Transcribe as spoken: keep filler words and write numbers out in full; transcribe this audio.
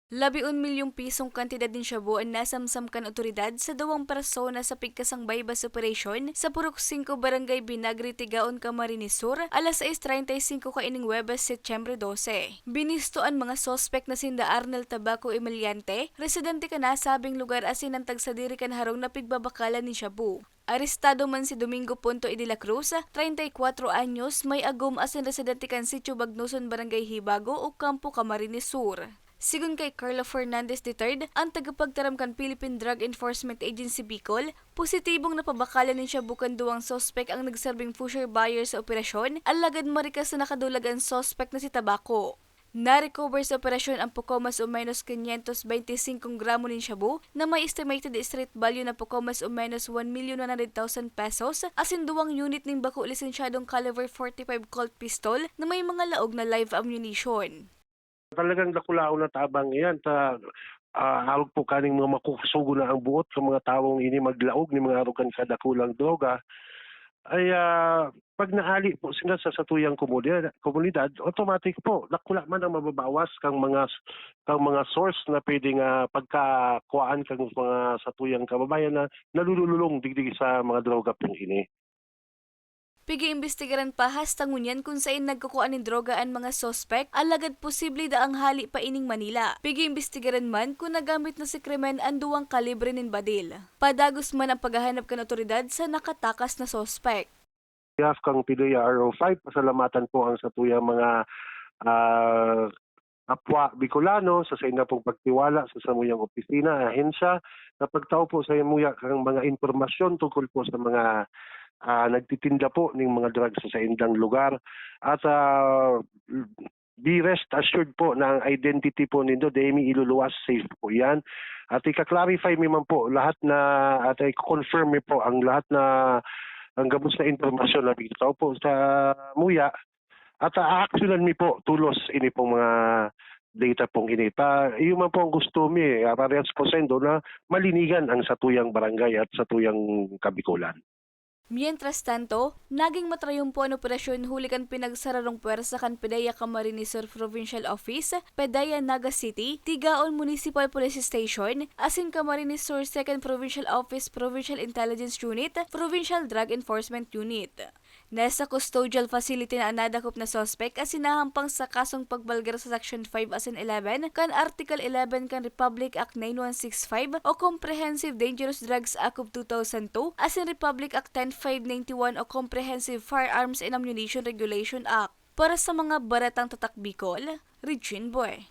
Labi-on milyong pisong kantidad nin shabu an nasamsam kan otoridad sa duwang persona sa pigkasangbay bus operation sa Purok singko, Barangay Binagri, Tigaon, Camarines Sur, alas sais treinta y cinco kaining Huwebes, Setyembre dose. Binisto an mga suspek na sinda Arnel Tabaco Emiliante, residente kan nasabing lugar, asin an tagsadiri kan harong na pigbabakalan nin shabu. Arestado man si Domingo Punto y de la Cruz, treinta y cuatro anyos, may agom asin residente kan Sitio Bagnoson, Barangay Hibago, Ocampo, Camarines Sur. Sigon kay Carlo Fernandez the third, an tagapagtaram kan Philippine Drug Enforcement Agency Bicol, positibong napabakalan nin shabu kan duwang suspek ang nagserbing pusher buyer sa operasyon, alagad marikas na nakadulag an suspek na si Tabaco. Na-recover sa operasyon ang poko mas o menos quinientos veintisinco gramo nin shabu na may estimated street value na poko mas o menos one million one hundred thousand pesos, asin duwang unit nin bako lisensyadong caliber forty-five Colt pistol na may mga laog na live ammunition. Talagang dakulaon na tabang iyan ta, ah, arog po kaning mga makusugo na ang buot sa mga tawong ini maglaog ni mga arog kan kadakulang droga. Ay, ah, pag nahali po sila sa satuyang komunidad, komunidad, automatic po, dakula man ang mababawas kang mga, kang mga source na pwede nga pagkakuhaan kang mga satuyang kababayan na nalululong digdi sa mga droga pong ini. Pig-iimbestigaran pa hasta ngunyan kun saen nagkukua nin droga an mga suspek, alagad posible daang hali pa ining Manila. Pig-iimbestigaran man kun nagamit na sa krimen an duwang kalibre nin badil. Padagos man ang paghahanap kan otoridad sa nakatakas na suspek. Behalf kang PDEA R O five, pasalamatan po ang satuyang mga, ah, kapwa Bicolano sa sainda pong pagtiwala sa samuyang opisina, ahensya, na pagtao po sa samuya kang mga impormasyon tungkol po sa mga, ah, nagtitinda po ning mga drugs sa saindang lugar. At, ah, be rest assured po na ang identity po nindo, dai mi iluluwas, safe po yan. At ika-clarify mi man po lahat na, at i-confirm mi po ang lahat na, ang gabos na impormasyon na bigtao po sa muya. At aaksyonan mi po tolos ini pong mga data pong ini. Ta, iyo man po ang gusto mi, ah, parehas po saindo na malinigan ang satuyang barangay at satuyang Kabikolan. Mientras tanto, naging matrayumpo an operasyon huli kan pinagsararong pwersa kan PDEA Camarines Sur Provincial Office, PDEA Naga City, Tigaon Municipal Police Station, asin Camarines Sur Second Provincial Office, Provincial Intelligence Unit, Provincial Drug Enforcement Unit. Nasa custodial facility na an nadakop na suspek asin nahampang sa kasong pagbalgar sa Section five asin eleven kan Article eleven kan Republic Act nine one six five o Comprehensive Dangerous Drugs Act of two thousand two asin Republic Act ten five ninety-one o Comprehensive Firearms and Ammunition Regulation Act. Para sa mga Baretang Tatak Bicol, Regine Boy.